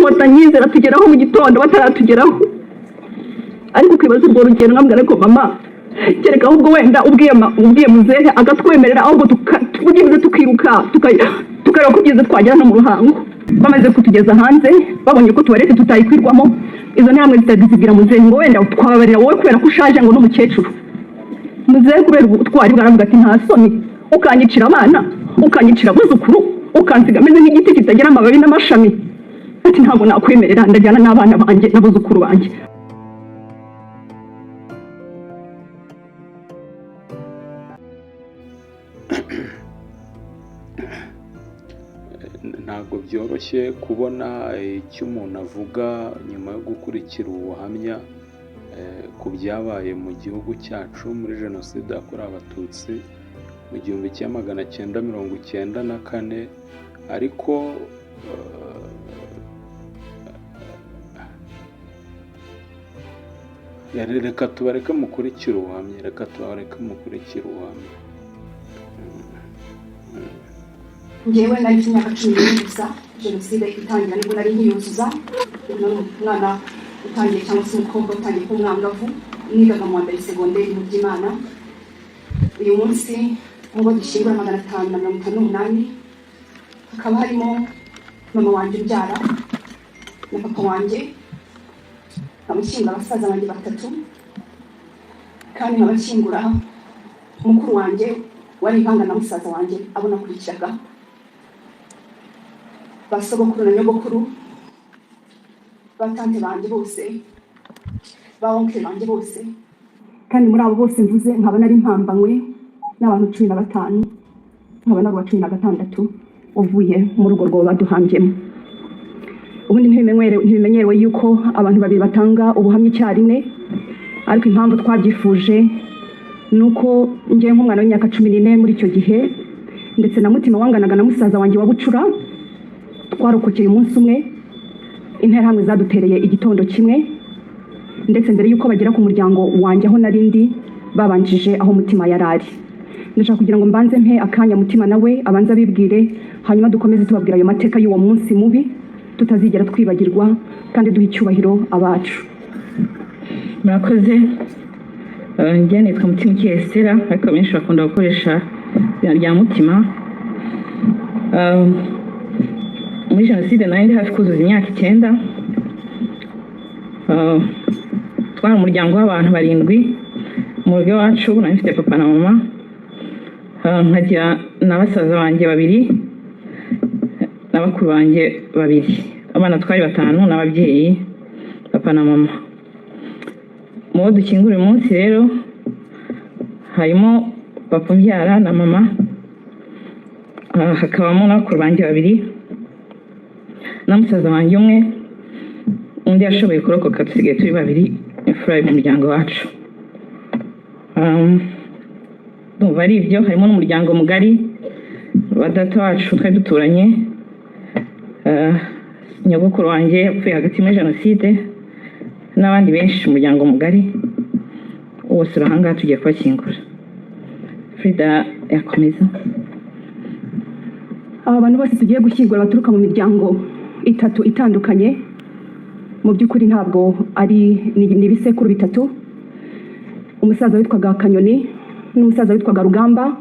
Inkotanyi ziratugeraho mu gitondo bataratugeraho. Ariko ukibaza urwo rugendo, nkabwira: "Ariko mama, kereka ahubwo wenda ubwiye muzehe akatwemerera, ahubwo byibuze tukiruka, tukareba ko byibuze twagera no mu Ruhango." Bamaze kutugeza hanze, babonye ko toilette tutayikwirwamo, izo ntambwe zitazibwira muzehe ngo: "Wenda twababarira wowe kubera ko ushaje," ngo n'umukecuru. Muzehe kubera ubutwari bwaravuga ati: "Nta soni, ukanyicira abana, ukanyicira abuzukuru, ukansiga ameze nk'igiti kitagira amababi n'amashami?" Ati: "Ntabwo nakwemerera, ndajyana n'abana banjye n'abuzukuru banjye." Ntabwo byoroshye kubona icyo umuntu avuga nyuma yo gukurikira ubuhamya ku byabaye mu gihugu cyacu muri Jenoside yakorewe Abatutsi mu 1994, ariko reka tubareke mukurikire ubuhamya, reka tubareke mukurikire ubuhamya. Njyewe nari mfite imyaka 14 gusa jenoside itangira, nibwo nari nkiyuzuza. Nari umwana utangiye, cyangwa se umukobwa utangiye kuba umwangavu. Nigaga mu wa mbere segonderi mu Byimana. Uyu munsi nk'uko dushyingura 558, hakaba harimo mama wanjye umbyara na papa wanjye, nkamushyingura basaza banjye batatu, kandi nkabashyingura mukuru wanjye wari impanga na musaza wanjye, abo nakurikiraga, ba sogokuru na nyogokuru, ba tante banjye bose, ba oncle banjye bose. Kandi muri abo bose mvuze, nkaba nari mpambanywe n'abantu 15, nkaba nari uwa 16 uvuye muri urwo rwobo baduhambyemo. Ubundi ntibimenyerewe yuko abantu babiri batanga ubuhamya icyarimwe, ariko impamvu twabyifuje ni uko njyewe nk'umwana w'imyaka 14 muri icyo gihe, ndetse na Mutima wanganaga na musaza wanjye wa bucura, twarokokeye umunsi umwe. Interahamwe zadutereye igitondo kimwe, ndetse mbere y'uko bagera ku muryango wanjye aho nari ndi, babanjije aho Mutima yari ari. Ndashaka kugira ngo mbanze mpe akanya Mutima, nawe abanze abibwire, hanyuma dukomeze tubabwira ayo mateka y'uwo munsi mubi tutazigera twibagirwa, kandi duha icyubahiro abacu. Murakoze. Njye nitwa Mutima Estera, ariko benshi bakunda gukoresha izina rya Mutima. Muri jenoside nari ndi hafi kuzuza imyaka 9. Twari umuryango w'abantu barindwi mu rugo iwacu. Nari mfite papa na mama, nkagira na basaza banjye babiri na bakuru banjye babiri. Abana twari batanu n'ababyeyi, papa na mama. Mu bo dukingura uyu munsi rero harimo papa umbyara na mama, hakabamo na bakuru banjye babiri na musaza wanjye umwe. Undi yashoboye kurokoka, dusigaye turi babiri, imfura mu muryango wacu. Ndumva ari ibyo. Harimo n'umuryango mugari wa data wacu twari duturanye. Nyogokuru wanjye yapfuye hagati muri jenoside, n'abandi benshi, umuryango mugari wose uri ahangaha, tugiye kubashyingura. Frida yakomeza. Aba bantu bose tugiye gushyingura baturuka mu miryango itatu itandukanye. Mu by'ukuri ntabwo ari ni ibisekuru bitatu. Umusaza witwaga Kanyoni n'umusaza witwaga Rugamba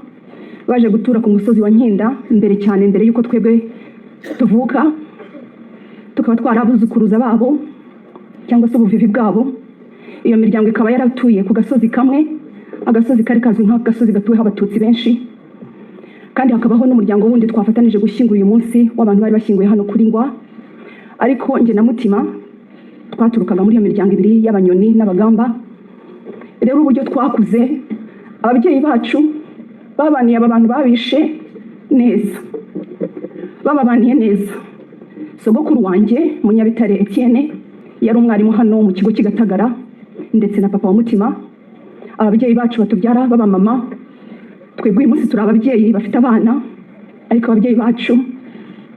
baje gutura ku musozi wa Nkinda mbere cyane, mbere y'uko twebwe tuvuka, tukaba twarabuzukuruza babo cyangwa se ubuvivi bwabo. Iyo miryango ikaba yaratuye ku gasozi kamwe, agasozi kari kazwi nk'agasozi gatuweho Abatutsi benshi. Kandi hakabaho n'umuryango wundi twafatanije gushyingura uyu munsi, w'abantu bari bashyinguye hano kuri Ngwa. Ariko njye na Mutima twaturukaga muri iyo miryango ibiri y'Abanyoni n'Abagamba. Rero uburyo twakuze, ababyeyi bacu babaniye aba bantu babishe neza, bababaniye neza. Sogokuru wanjye Munyabitare Etienne yari umwarimu hano mu kigo cy'i Gatagara, ndetse na papa wa Mutima. Ababyeyi bacu batubyara b'abamama, twebwe uyu munsi turi ababyeyi bafite abana, ariko ababyeyi bacu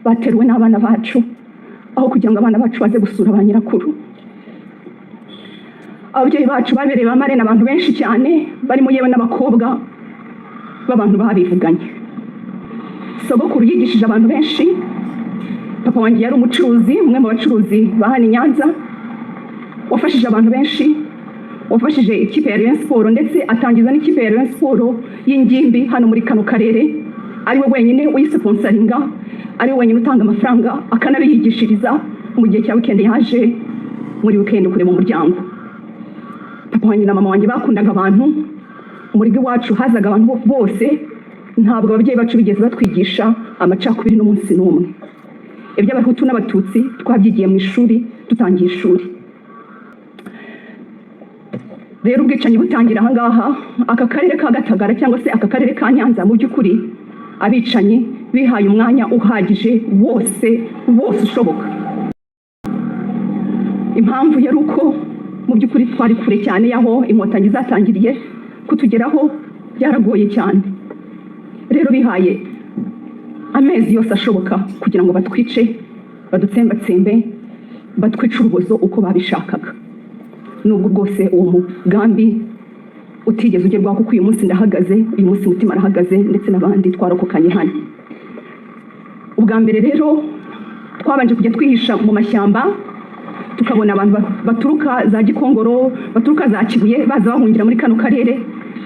bateruwe n'abana bacu aho kugira ngo abana bacu baze gusura ba nyirakuru. Ababyeyi bacu babereye ba marraine abantu benshi cyane, barimo yewe n'abakobwa b'abantu babivuganye. Sogokuru yigishije abantu benshi. Papa wanjye yari umucuruzi, umwe mu bacuruzi ba hano i Nyanza, wafashije abantu benshi, wafashije ikipe ya Rayon Sport, ndetse atangiza n'ikipe ya Rayon Sport y'ingimbi hano muri kano karere, ari we wenyine uyisponsoringa, ari we wenyine utanga amafaranga, akanabiyigishiriza mu gihe cya weekend, yaje muri weekend kureba umuryango. Papa wanjye na mama wanjye bakundaga abantu. Mu rugo iwacu hazaga abantu bose. Ntabwo ababyeyi bacu bigeze batwigisha amacakubiri n'umunsi n'umwe. Iby'Abahutu n'Abatutsi twabyigiye mu ishuri, dutangiye ishuri. Rero ubwicanyi butangira ahangaha, aka karere ka Gatagara cyangwa se aka karere ka Nyanza, mu by'ukuri abicanyi bihaye umwanya uhagije wose wose ushoboka. Impamvu yari uko mu by'ukuri twari kure cyane y'aho Inkotanyi zatangiriye, kutugeraho byaragoye cyane. Rero bihaye amezi yose ashoboka kugira ngo batwice, badutsembatsembe, batwice urubozo uko babishakaga, nubwo bwose uwo mugambi utigeze ugerwaho, kuko uyu munsi ndahagaze, uyu munsi Mutima arahagaze, ndetse n'abandi twarokokanye hano. Ubwa mbere rero twabanje kujya twihisha mu mashyamba, tukabona abantu baturuka za Gikongoro, baturuka za Kibuye, baza bahungira muri kano karere,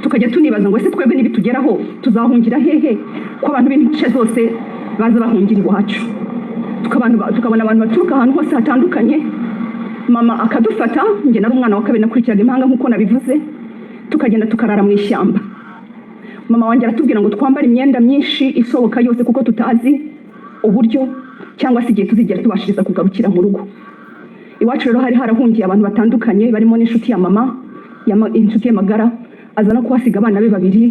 tukajya tunibaza ngo: "Ese twebwe nibitugeraho tuzahungira hehe, ko abantu b'ince zose baza bahungira iwacu?" Tukabona abantu baturuka ahantu hose hatandukanye. Mama akadufata, njye nari umwana wa kabiri, nakurikiraga impanga nk'uko nabivuze, tukagenda tukarara mu ishyamba. Mama wanjye aratubwira ngo twambare imyenda myinshi ishoboka yose, kuko tutazi uburyo cyangwa se igihe tuzigera tubashiriza kugarukira mu rugo iwacu. Rero hari harahungiye abantu batandukanye, barimo n'inshuti ya mama, inshuti ye magara, aza no kuhasiga abana be babiri,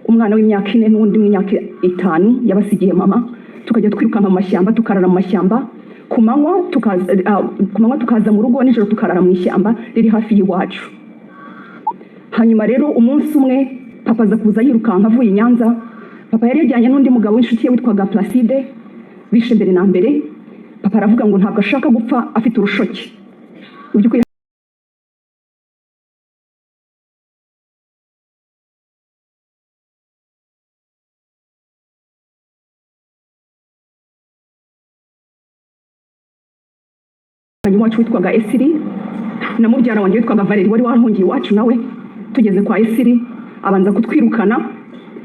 umwana w'imyaka 4 n'undi w'imyaka 5, yabasigiye mama. Tukajya twirukanka mu mashyamba, tukarara mu mashyamba ku manywa, tukaza mu rugo nijoro, tukarara mu ishyamba riri hafi y'iwacu. Hanyuma rero umunsi umwe papa aza kuza yirukanka avuye i Nyanza. Papa yari yajyanye n'undi mugabo w'inshuti ye witwaga Placide, bishe mbere na mbere. Papa aravuga ngo ntabwo ashaka gupfa afite urushoke. Mu by'ukuri wacu witwaga Esiri na mubyara wanjye witwaga Valeri wari warahungiye iwacu nawe. Tugeze kwa Esiri abanza kutwirukana,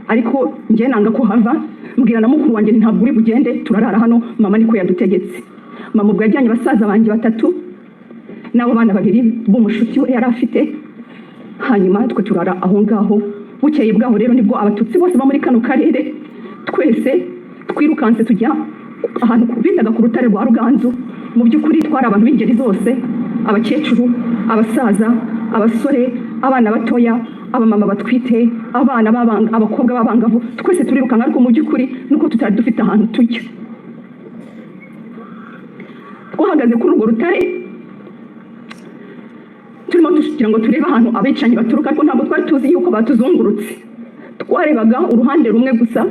ariko njye nanga ko hava, mbwira na mukuru wanjye nti: "Ntabwo uri bugende, turarara hano, mama niko yadutegetse." Mama ubwo yajyanye basaza banjye batatu n'abo bana babiri b'umushuti we yari afite, hanyuma twe turara aho ngaho. Bukeye bwaho rero nibwo Abatutsi bose bo muri kano karere twese twirukanse tujya ahantu bitaga ku rutare rwa Ruganzu. Mu by'ukuri twari abantu b'ingeri zose: abakecuru, abasaza, abasore, abana batoya, abamama batwite, abana abakobwa b'abangavu, twese turirukanka, ariko mu by'ukuri nuko tutari dufite ahantu tujya. Twahagaze kuri urwo rutare turimo kugira ngo turebe ahantu abicanyi baturuka, ariko ntabwo twari tuzi yuko batuzungurutse, twarebaga uruhande rumwe gusa.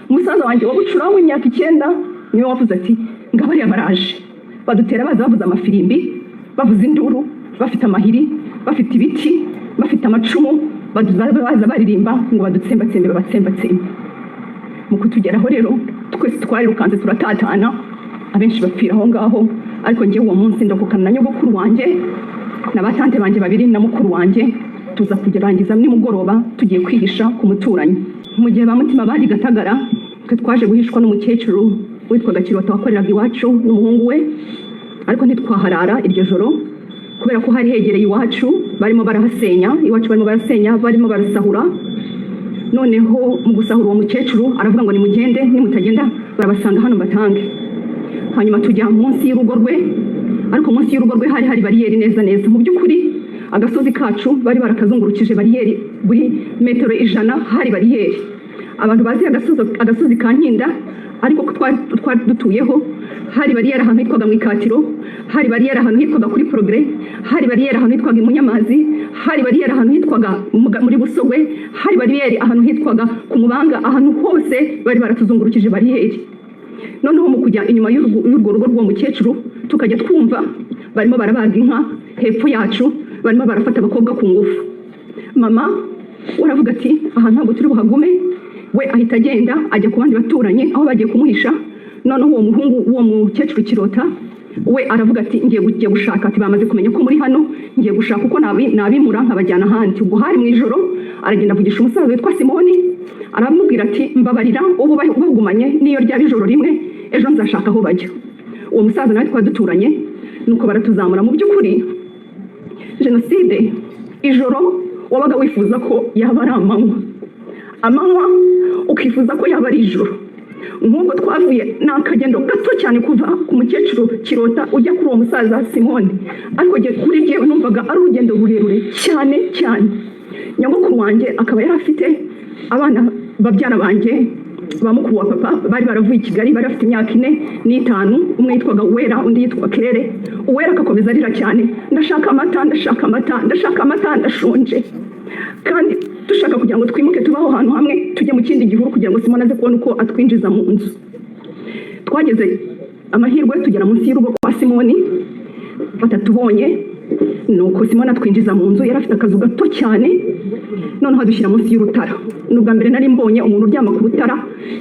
Umusaza wanjye wa bucura w'imyaka 9 niwe wavuze ati: "Ngabariya baraje badutera, baza bavuza amafirimbi, bavuza induru, bafite amahiri, bafite ibiti, bafite amacumu, baza baririmba ngo badutsembatsembe, babatsembatsembe." Mu kutugeraho rero twese twarirukanze turatatana, abenshi bapfira aho ngaho, ariko njyewe uwo munsi ndokokana na nyogokuru wanjye na ba tante banjye babiri na mukuru wanjye, tuza kugerangiza nimugoroba tugiye kwihisha ku muturanyi. Mu gihe ba Mutima bari Gatagara, twe twaje guhishwa n'umukecuru witwaga Kirota wakoreraga iwacu n'umuhungu we, ariko ntitwaharara iryo joro kubera ko hari hegereye iwacu, barimo barahasenya, iwacu barimo barasenya, barimo barasahura. Noneho mu gusahura, uwo mukecuru aravuga ngo: "Nimugende, nimutagenda barabasanga hano mbatange." Hanyuma tujya munsi y'urugo rwe, ariko munsi y'urugo rwe hari hari bariyeri neza neza. Mu by'ukuri agasozi kacu bari barakazungurukije bariyeri, buri metero 100 hari bariyeri. Abantu bazi agasozi ka Nkinda, ariko ko twari dutuyeho, hari bariyeri ahantu hitwaga mu Ikatiro, hari bariyeri ahantu hitwaga kuri Progrès, hari bariyeri ahantu hitwaga i Munyamazi, hari bariyeri ahantu hitwaga muri Busogwe, hari bariyeri ahantu hitwaga ku Mubanga. Ahantu hose bari baratuzungurukije bariyeri. Noneho mu kujya inyuma y'urwo rugo rw'uwo mukecuru, tukajya twumva barimo barabaga inka hepfo yacu, barimo barafata abakobwa ku ngufu. Mama we aravuga ati: "Aha ntabwo turi buhagume." We ahita agenda ajya ku bandi baturanyi aho bagiye kumuhisha. Noneho uwo muhungu, uwo mukecuru Kirota we, aravuga ati: "Ngiye gushaka," ati: "Bamaze kumenya ko muri hano, ngiye gushaka uko nabimura nkabajyana ahandi." Ubwo hari mu ijoro, aragenda avugisha umusaza witwa Simoni, aramubwira ati: "Mbabarira, ubu bagumanye n'iyo ryaba ijoro rimwe, ejo nzashaka aho bajya." Uwo musaza nawe twari duturanye, nuko baratuzamura. Mu by'ukuri jenoside, ijoro wabaga wifuza ko yaba ari amanywa, amanywa ukifuza ko yaba ari ijoro. Nk'ubwo twavuye, ni akagendo gato cyane kuva ku mukecuru Kirota ujya kuri uwo musaza Simoni, ariko kuri jyewe numvaga ari urugendo rurerure cyane cyane. Nyogokuru wanjye akaba yari afite abana, babyara banjye ba mukuru wa papa, bari baravuye i Kigali, bari bafite imyaka 4 n'5. Umwe yitwaga Uwera, undi yitwa Kerere. Uwera agakomeza arira cyane: "Ndashaka amata, ndashaka amata, ndashaka amata, ndashonje." Kandi dushaka kugira ngo twimuke tuve aho hantu hamwe tujye mu kindi gihuru, kugira ngo Simoni aze kubona uko atwinjiza mu nzu. Twageze amahirwe tugera munsi y'urugo kwa Simoni batatubonye. Nuko Simoni atwinjiza mu nzu, yari afite akazu gato cyane, noneho adushyira munsi y'urutara. Ni ubwa mbere nari mbonye umuntu uryama ku rutara,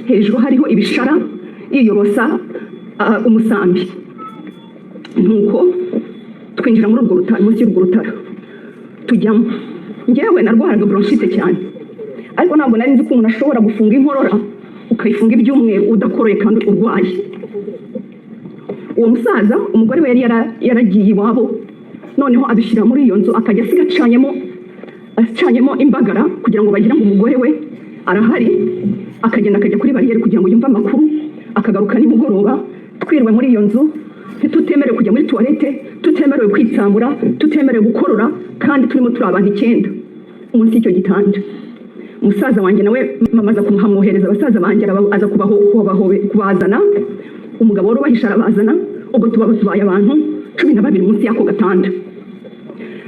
hejuru hariho ibishara, yiyorosa umusambi. Nuko twinjira muri urwo rutara, munsi y'urwo rutara tujyamo. Njyewe narwaraga bronchite cyane, ariko ntabwo nari nzi ko umuntu ashobora gufunga inkorora, ukayifunga ibyumweru udakoroye kandi urwaye. Uwo musaza, umugore we yari yaragiye iwabo, noneho adushyira muri iyo nzu, akajya asiga acanyemo imbagara kugira ngo bagire ngo umugore we arahari. Akagenda akajya kuri bariyeri kugira ngo yumve amakuru, akagaruka nimugoroba. Twiriwe muri iyo nzu, ntitutemerewe kujya muri toilette, tutemerewe kwitsamura, tutemerewe gukorora, kandi turimo turi abantu 9 munsi y'icyo gitanda. Umusaza wanjye nawe, mama aza kumuhamwohereza abasaza banjye, aza kubazana. Umugabo wari ubahisha arabazana. Ubwo tuba tubaye abantu 12 munsi y'ako gatanda.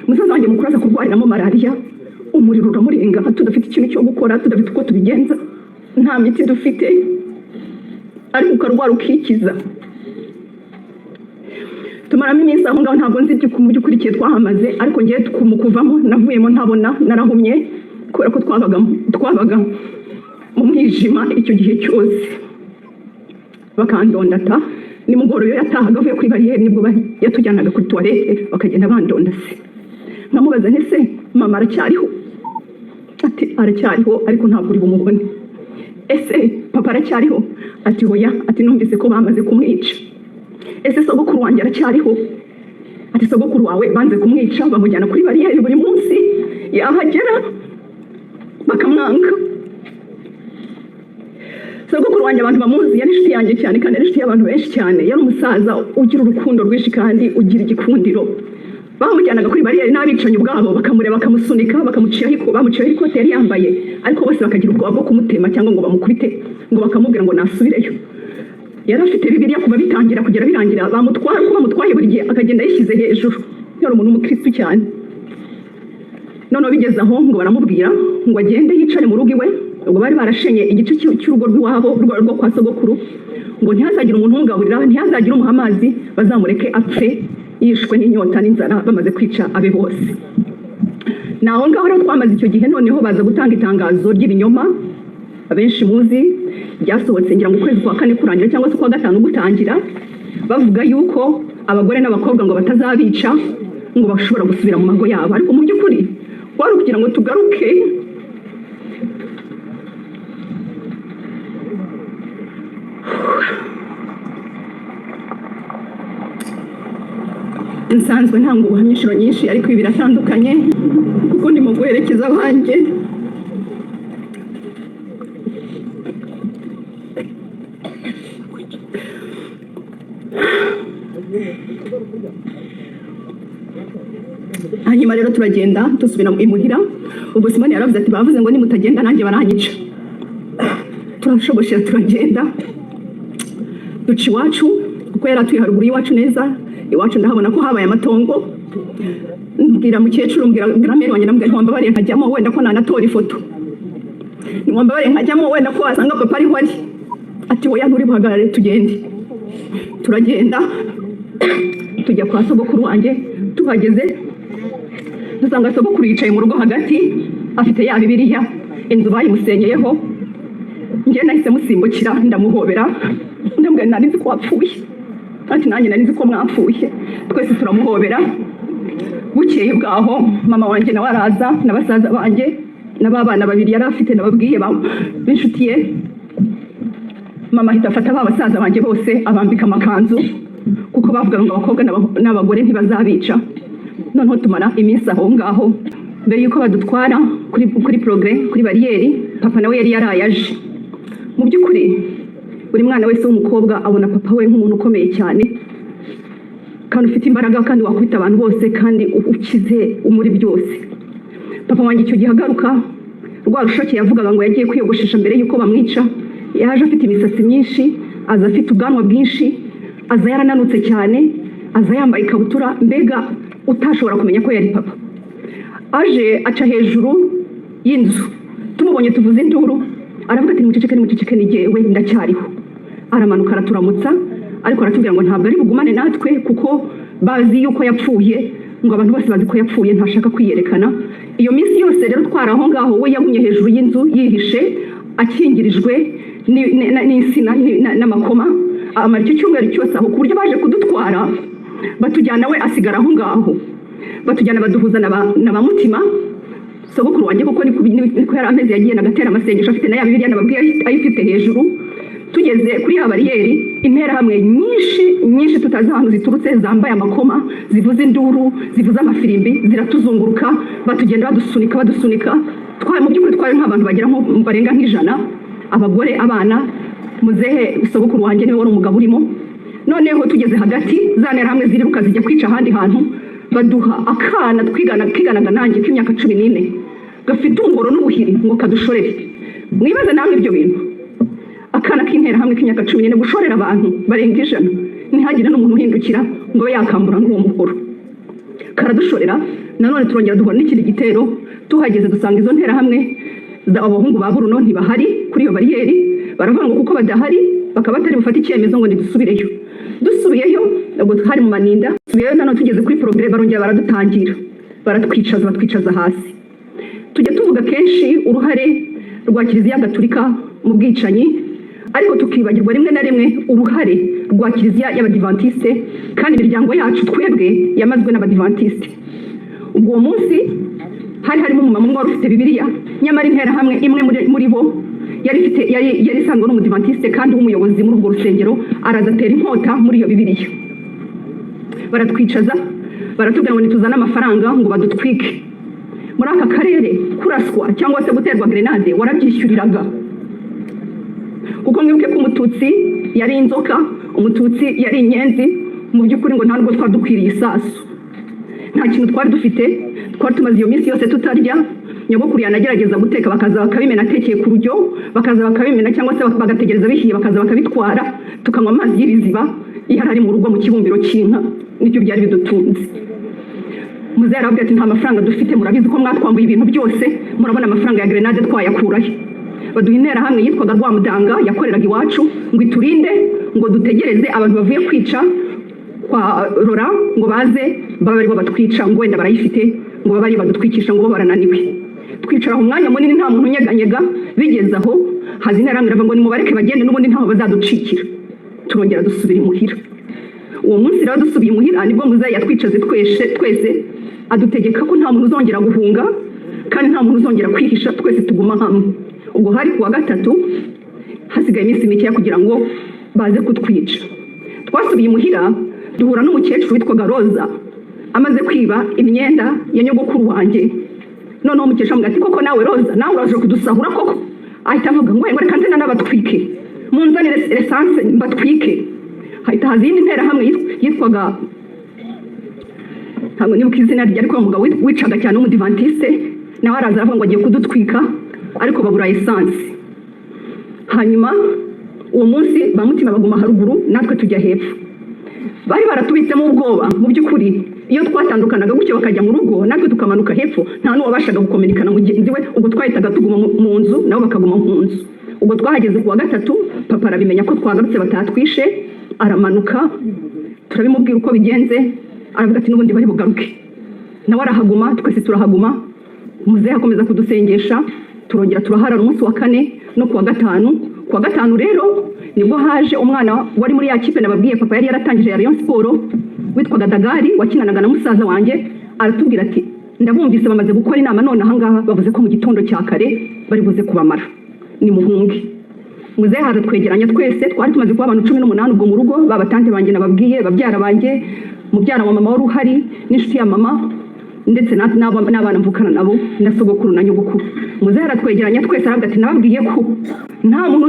Umusaza wanjye mukuru aza kurwariramo malariya, umuriro uramurenga, tudafite ikintu cyo gukora, tudafite uko tubigenza, nta miti dufite, ariko ukarwara ukikiza. Tumaramo iminsi aho ngaho, ntabwo nzi mu by'ukuri igihe twahamaze, ariko ngewe mu kuvamo navuyemo ntabona, narahumye, kubera ko twabaga mu mwijima icyo gihe cyose. Bakandondata nimugoroba, iyo yatahaga avuye kuri bariyeri, nibwo yatujyanaga kuri toilette, bakagenda bandondase. Nkamubaza nti: "Se mama aracyariho?" Ati: "Aracyariho, ariko ntabwo uri bumubone." "Ese papa aracyariho?" Ati: "Hoya," ati: "Numvise ko bamaze kumwica." "Ese sogokuru wanjye aracyariho?" Ati: "Sogokuru wawe banze kumwica, bamujyana kuri bariyeri buri munsi, yahagera bakamwanga." Sogokuru wanjye, abantu bamuzi, yari inshuti yanjye cyane, kandi yari inshuti y'abantu benshi cyane. Yari umusaza ugira urukundo rwinshi kandi ugira igikundiro. Bamujyanaga kuri bariyeri, n'abicanyi ubwabo bakamureba, bakamusunika, bamuciraho ikote yari yambaye, ariko bose bakagira ubwoba bwo kumutema cyangwa ngo bamukubite, ngo bakamubwira ngo nasubireyo. Yari afite Bibiliya kuva bitangira kugera birangira, bamutwara uko bamutwaye, buri gihe akagenda yishyize hejuru. Yari umuntu w'umukristu cyane. Noneho bigeze aho ngo baramubwira ngo agende yicare mu rugo iwe. Ubwo bari barashenye igice cy'urugo rw'iwabo, rwo kwa sogokuru, ngo ntihazagire umuntu umugaburira, ntihazagire umuha amazi, bazamureke apfe yishwe n'inyota n'inzara, bamaze kwica abe bose. Ni aho ngaho rero twamaze icyo gihe. Noneho baza gutanga itangazo ry'ibinyoma abenshi muzi, ryasohotse ngira ngo ukwezi kwa kane kurangira cyangwa se ukwa gatanu gutangira, bavuga yuko abagore n'abakobwa ngo batazabica, ngo bashobora gusubira mu mago yabo. Ariko mu by'ukuri wari ukugira ngo tugaruke. Nsanzwe ntanga ubuhamya inshuro nyinshi, ariko ibi biratandukanye kuko ndimo guherekeza abanjye. Hanyuma rero turagenda dusubira imuhira. Ubwo Simoni yaravuze ati: "Bavuze ngo nimutagenda nanjye baranyica." Turashogoshera, turagenda, duca iwacu, kuko yari atuye haruguru y'iwacu neza. Iwacu ndahabona ko habaye amatongo. Mbwira mukecuru, mbwira grand-mère wanjye, ndamubwira: "Ntiwambabariye nkajyamo, wenda ko nanatora ifoto? Ntiwambabariye nkajyamo, wenda ko wasanga papa ariho ari?" Ati: "Oya, nturi buhagarare, tugende." Turagenda tujya kwa sogokuru wanjye. Tuhageze dusanga sogokuru yicaye mu rugo hagati, afite ya Bibiliya, inzu bayimusenyeyeho. Njye nahise musimbukira, ndamuhobera. Ndamubwira, "Nari nzi ko wapfuye." Ati, "Nanjye nari nzi ko mwapfuye." Twese turamuhobera. Bukeye bwaho mama wanjye nawe araza na basaza banjye na ba bana babiri yari afite nababwiye b'inshuti ye. Mama ahita afata ba basaza banjye bose, abambika amakanzu, kuko bavugaga ngo abakobwa n'abagore ntibazabica. Noneho tumara iminsi aho ngaho. Mbere y'uko badutwara kuri Progrès, kuri bariyeri, papa nawe yari yaraye aje. Mu by'ukuri buri mwana wese w'umukobwa abona papa we nk'umuntu ukomeye cyane kandi ufite imbaraga, kandi wakubita abantu bose, kandi ukize muri byose. Papa wanjye icyo gihe agaruka, rwa rushoke yavugaga ngo yagiye kwiyogoshesha mbere y'uko bamwica, yaje afite imisatsi myinshi, aza afite ubwanwa bwinshi, aza yarananutse cyane, aza yambaye ikabutura, mbega utashobora kumenya ko yari papa. Aje aca hejuru y'inzu, tumubonye tuvuze induru. Aravuga ati, "Nimuceceke, nimuceceke, ni jyewe, ndacyariho." Aramanuka araturamutsa, ariko aratubwira ngo ntabwo ari bugumane natwe kuko bazi yuko yapfuye, ngo abantu bose bazi ko yapfuye, ntashaka kwiyerekana. Iyo minsi yose rero twari aho ngaho, we yagumye hejuru y'inzu yihishe, akingirijwe n'insina n'amakoma, amara icyo cyumweru cyose aho, ku buryo baje kudutwara batujyana, we asigara aho ngaho. Batujyana baduhuza na ba Mutima, sogokuru wanjye, kuko niko yari ameze. Yagiye agatera amasengesho afite na ya Bibiliya nababwiye ayifite hejuru. Tugeze kuri ya bariyeri, interahamwe nyinshi nyinshi tutazi ahantu ziturutse, zambaye amakoma, zivuza induru, zivuza amafirimbi, ziratuzunguruka, batugenda badusunika, badusunika. Twari mu by'ukuri twari nk'abantu bagera nko barenga nk'100, abagore, abana. Muzehe sogokuru wanjye niwe wari umugabo urimo. Noneho tugeze hagati, za nterahamwe ziriruka zijya kwica ahandi hantu, baduha akana twigana, kiganaga nanjye, k'imyaka 14, gafite umuhoro n'ubuhiri, ngo kadushorere. Mwibaze namwe ibyo bintu, akana k'interahamwe k'imyaka 14 gushorera abantu barenga 100, ntihagire n'umuntu uhindukira ngo abe yakambura n'uwo muhoro. Karadushorera. Nanone turongera duhura n'ikindi gitero. Tuhageze dusanga izo nterahamwe abahungu ba Bruno ntibahari kuri iyo bariyeri. Baravuga ngo kuko badahari, bakaba batari bufate icyemezo, ngo ntidusubireyo. Dusubiyeyo, ubwo hari mu maninda, dusubiyeyo nanone, tugeze kuri Progrès barongera baradutangira, baratwicaza, batwicaza hasi. Tujya tuvuga kenshi uruhare rwa Kiliziya Gatulika mu bwicanyi, ariko tukibagirwa rimwe na rimwe uruhare rwa Kiliziya y'Abadivantisite, kandi imiryango yacu twebwe yamazwe n'Abadivantisite. Ubwo uwo munsi hari harimo umumama umwe wari ufite Bibiliya, nyamara interahamwe imwe muri bo yari ifite yari isanzwe ari Umudivantiste kandi w'umuyobozi muri urwo rusengero, araza atera inkota muri iyo Bibiliya. Baratwicaza, baratubwira ngo nituzane amafaranga ngo badutwike. Muri aka karere kuraswa cyangwa se guterwa grenade warabyishyuriraga, kuko mwibuke ko Umututsi yari inzoka, Umututsi yari inyenzi. Mu by'ukuri ngo ntabwo twari dukwiriye isasu, nta kintu twari dufite. Twari tumaze iyo minsi yose tutarya. Nyogokuru yanagerageza guteka, bakaza bakabimena, atekeye ku rujyo bakaza bakabimena, cyangwa se bagategereza bihiye bakaza bakabitwara, tukanywa amazi y'ibiziba yari ari mu rugo mu kibumbiro cy'inka, nibyo byari bidutunze. Muzehe arababwira ati, "Nta mafaranga dufite, murabizi ko mwatwambuye ibintu byose, murabona amafaranga ya grenade twayakurahe?" Baduha interahamwe yitwaga Rwamudanga, yakoreraga iwacu, ngo iturinde, ngo dutegereze abantu bavuye kwica kwa Rora ngo baze babe aribo batwica, ngo wenda barayifite, ngo babe aribo badutwikisha, ngo bo barananiwe. Twicara aho umwanya munini, nta muntu unyeganyega. Bigeze aho haza interahamwe iravuga ngo nimubareke bagende, n'ubundi ntaho bazaducikira. Turongera dusubira imuhira. Uwo munsi rero dusubiye imuhira, nibwo muzehe yatwicaze twese twese, adutegeka ko nta muntu uzongera guhunga kandi nta muntu uzongera kwihisha, twese tuguma hamwe. Ubwo hari ku wa gatatu, hasigaye iminsi mikeya kugira ngo baze kutwica. Twasubiye imuhira, duhura n'umukecuru witwaga Roza amaze kwiba imyenda ya nyogokuru wanjye. Noneho umukecuru amubwira ati, "Koko nawe Roza, nawe uraje kudusahura koko?" Ahita avuga ngo reka nze n'abatwike, munzanire essence mbatwike. Hahita haza iyindi nterahamwe yitwaga, ntabwo nibuka izina rye, ariko uwo mugabo wicaga cyane w'Umudivantiste nawe araza aravuga ngo agiye kudutwika, ariko babura essence. Hanyuma uwo munsi ba Mutima baguma haruguru, natwe tujya hepfo. Bari baratubitsemo ubwoba. Mu by'ukuri iyo twatandukanaga gutyo bakajya mu rugo, natwe tukamanuka hepfo, nta n'uwabashaga gukominikana mugenzi we. Ubwo twahitaga tuguma mu nzu, nabo bakaguma mu nzu. Ubwo twahageze ku wa gatatu, papa arabimenya ko twagarutse batatwishe, aramanuka, turabimubwira uko bigenze. Aravuga ati, "N'ubundi bari bugaruke." Nawe arahaguma, twese turahaguma. Muzehe akomeza kudusengesha, turongera turaharara umunsi wa kane no ku wa gatanu. Kuwa gatanu rero nibwo haje umwana wari muri ya kipe nababwiye papa yari yaratangije ya Rayon Sport, witwaga Dagari, wakinanaga na musaza wanjye. Aratubwira ati: "Ndabumvise bamaze gukora inama none ahangaha, bavuze ko mu gitondo cya kare bari buze kubamara, ni muhunge." Muzehe aratwegeranya twese, twari tumaze kuba abantu 18 ubwo mu rugo, ba batante banjye nababwiye, babyara banjye, mubyara wa mama wari uhari n'inshuti ya mama, ndetse n'abana mvukana nabo na sogokuru na nyogokuru. Muzehe aratwegeranya twese, aravuga ati: "Nababwiye ko nta muntu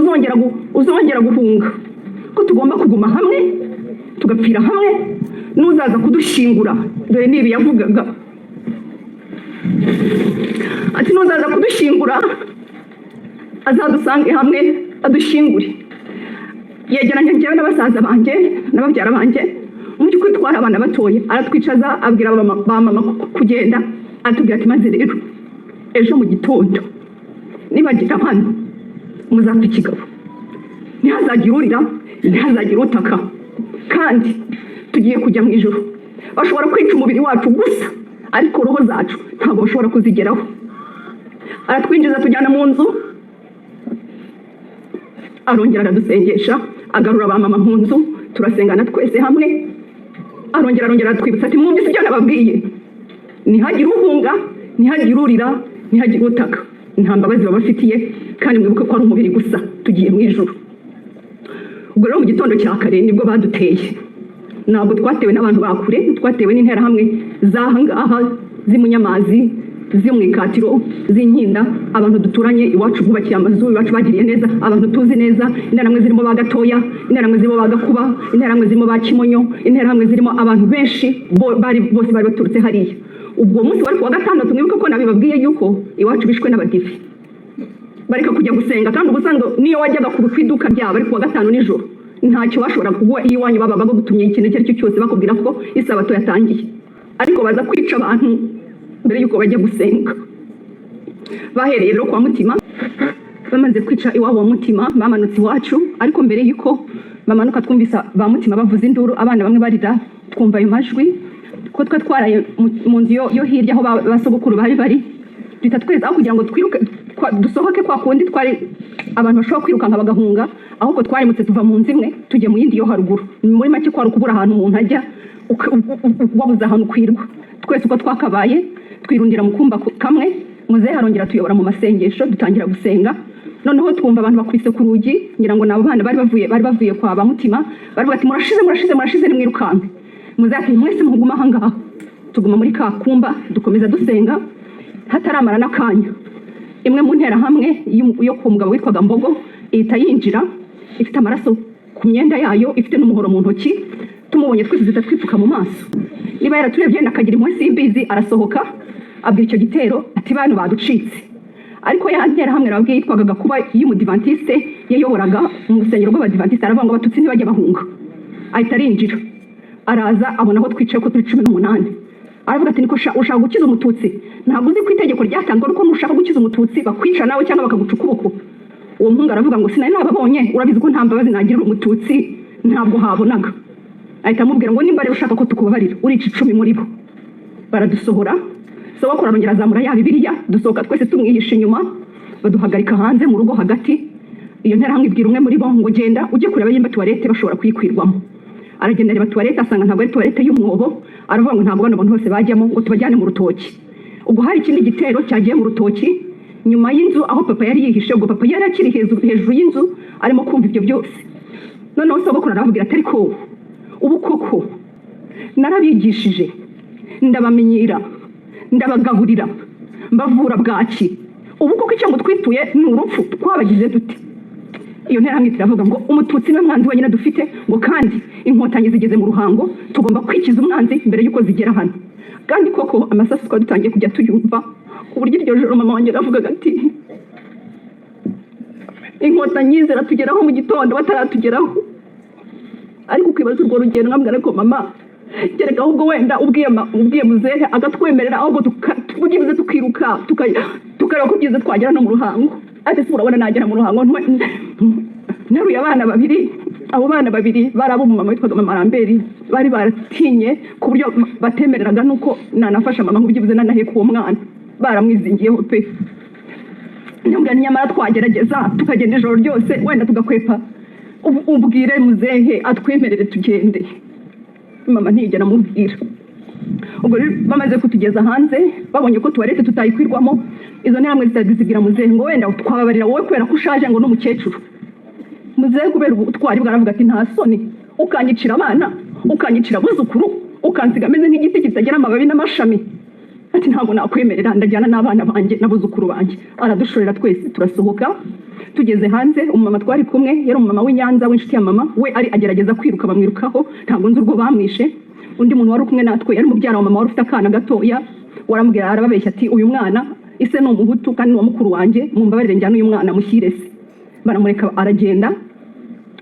uzongera guhunga, ko tugomba kuguma hamwe tugapfira hamwe. N'uzaza kudushyingura," dore nibi yavugaga, ati: "N'uzaza kudushyingura azadusange hamwe adushyingure." Yegeranya njyewe na basaza banjye na babyara banjye, mu by'ukuri twari abana batoya. Aratwicaza, abwira ba mama kugenda, aratubwira ati: "Maze rero ejo mu gitondo nibagera hano muzapfa ikigabo, ntihazagire urira, ntihazagire utaka, kandi tugiye kujya mu ijoro. Bashobora kwica umubiri wacu gusa, ariko roho zacu ntabwo bashobora kuzigeraho." Aratwinjiza, tujyana mu nzu, arongera aradusengesha, agarura ba mama mu nzu, turasengana twese hamwe. Arongera aratwibutsa ati: "Mwumvise ibyo nababwiye, ntihagire uhunga, ntihagire urira, ntihagire utaka, nta mbabazi babafitiye, kandi mwibuke ko ari umubiri gusa, tugiye mu ijuru." Ubwo rero mu gitondo cya kare nibwo baduteye. Ntabwo twatewe n'abantu ba kure, twatewe n'interahamwe z'aha ngaha z'imunyamazi, zo mu ikatiro, z'inkinda, abantu duturanye iwacu bubakiye amazu, iwacu bagiriye neza, abantu tuzi neza. Interahamwe zirimo ba Gatoya, interahamwe zirimo ba Gakuba, interahamwe zirimo ba Kimonyo, interahamwe zirimo abantu benshi, bari bose bari baturutse hariya. Ubwo munsi wari kuwa gatandatu. Mwibuke ko nabibabwiye yuko iwacu bishwe n'abadive, bareka kujya gusenga, kandi ubusanzwe niyo wajyaga ku iduka ryabo ari kuwa gatanu nijoro ntacyo bashoboraga kuguha. Iyo iwanyu babaga bagutumye ikintu icyo ari cyo cyose, bakubwira ko isabato yatangiye. Ariko baza kwica abantu mbere y'uko bajya gusenga. Bahereye rero kwa Mutima. Bamaze kwica iwabo wa Mutima, bamanutse iwacu. Ariko mbere y'uko bamanuka, twumvise ba Mutima bavuza induru, abana bamwe barira, twumva ayo majwi ko twe twaraye mu nzu yo hirya aho ba sogokuru bari bari. Duhita twese, aho kugira ngo twiruke dusohoke kwa kundi twari abantu bashobora kwirukanka bagahunga, ahubwo twarimutse tuva mu nzu imwe tujya mu yindi yo haruguru. Muri make kwari ukubura ahantu umuntu ajya, wabuze ahantu ukwirwa. Twese uko twakabaye twirundira mu kumba kamwe. Muzehe arongera tuyobora mu masengesho, dutangira gusenga. Noneho twumva abantu bakubise ku rugi, ngira ngo ni abo bana bari bavuye kwa ba Mutima. Baravuga ati: "Murashize, murashize, murashize, nimwirukanke." Muzehe ati: "Mwese muguma aha ngaha." Tuguma muri ka kumba, dukomeza dusenga. Hataramara n'akanya, imwe mu nterahamwe yo ku mugabo witwaga Mbogo ihita yinjira ifite amaraso ku myenda yayo, ifite n'umuhoro mu ntoki. Tumubonye twese duhita twipfuka mu maso. Niba yaraturebye yenda akagira impuhwe simbizi. Arasohoka, abwira icyo gitero ati: "Bantu baducitse." Ariko ya nterahamwe nababwiye yitwaga Gakuba y'umudivantiste, yayoboraga mu rusengero rw'abadivantiste, aravuga ngo: "Abatutsi ntibajya bahunga." Ahita arinjira, araza abona aho twicaye ko turi 18, aravuga ati: "Niko sha, ushaka gukiza umututsi? Ntabwo uzi ko itegeko ryatanzwe ariko nushaka gukiza umututsi bakwica nawe cyangwa bakaguca ukuboko?" Uwo muhungu aravuga ngo: "Sinari nababonye, urabizi ko nta mbabazi nagirira umututsi, ntabwo habonaga." Ahita amubwira ngo: "Nimba rero ushaka ko tukubabarira, urica 10 muri bo." Baradusohora. Sogokuru arongera azamura ya Bibiliya, dusohoka twese tumwihisha inyuma, baduhagarika hanze mu rugo hagati. Iyo nterahamwe ibwira umwe muri bo ngo: "Genda ujye kureba nimba toilette bashobora kuyikwirwamo." Aragenda areba toilette, asanga ntabwo ari toilette y'umwobo. Aravuga ngo: "Ntabwo bano bantu bose bajyamo," ngo: "Tubajyane mu rutoki." Ubwo hari ikindi gitero cyagiye mu rutoki nyuma y'inzu aho papa yari yihishe. Ubwo papa yari akiri hejuru y'inzu arimo kumva ibyo byose. Noneho sogokuru arababwira ati: "Ariko ubu koko narabigishije, ndabamenyera, ndabagaburira, mbavura bwaki, ubu koko icyo mutwituye ni urupfu? Twabagize dute?" Iyo nterahamwe iravuga ngo: "Umututsi niwe mwanzi wenyine dufite," ngo: "kandi inkotanyi zigeze mu Ruhango, tugomba kwikiza umwanzi mbere y'uko zigera hano." Kandi koko amasasu twari dutangiye kujya tuyumva, ku buryo iryo joro mama wanjye yaravugaga ati: "Inkotanyi ziratugeraho mu gitondo bataratugeraho." Ariko ukibaza urwo rugendo, nkambwira: "Ariko mama, kereka ahubwo wenda ubwiye muzehe akatwemerera, ahubwo byibuze tukiruka, tukareba ko byibuze twagera no mu Ruhango." Ati: "Se urabona nagera mu Ruhango nteruye abana babiri?" Abo bana babiri bari ab'umumama witwaga mama Ramberi, bari baratinye ku buryo batemereraga nuko nanafasha mama ngo byibuze nanaheka uwo mwana, baramwizingiyeho pe. Ndamubwira nti nyamara twagerageza tukagenda ijoro ryose, wenda tugakwepa. Ubwire muzehe atwemerere tugende. Mama ntiyigera amubwira. Ubwo rero bamaze kutugeza hanze, babonye ko toilette tutayikwirwamo, izo nterahamwe zibwira muzehe ngo wenda twababarira wowe kubera ko ushaje, ngo n'umukecuru. Muzehe kubera ubutwari bwaravuga ati: "Nta soni, ukanyicira abana, ukanyicira abuzukuru, ukansiga ameze nk'igiti kitagira amababi n'amashami?" Ati: "Ntabwo nakwemerera, ndajyana n'abana banjye n'abuzukuru banjye." Aradushorera twese, turasohoka. Tugeze hanze, umumama twari kumwe, yari umumama w'i Nyanza w'inshuti ya mama we, ari agerageza kwiruka, bamwirukaho, ntabwo nzi urwo bamwishe. Undi muntu wari kumwe natwe yari mubyara wa mama wari ufite akana gatoya, waramubwira, arababeshya ati: "Uyu mwana ise ni Umuhutu kandi ni uwa mukuru wanjye, mumbabarire njyane uyu mwana mushyire se." Baramureka aragenda.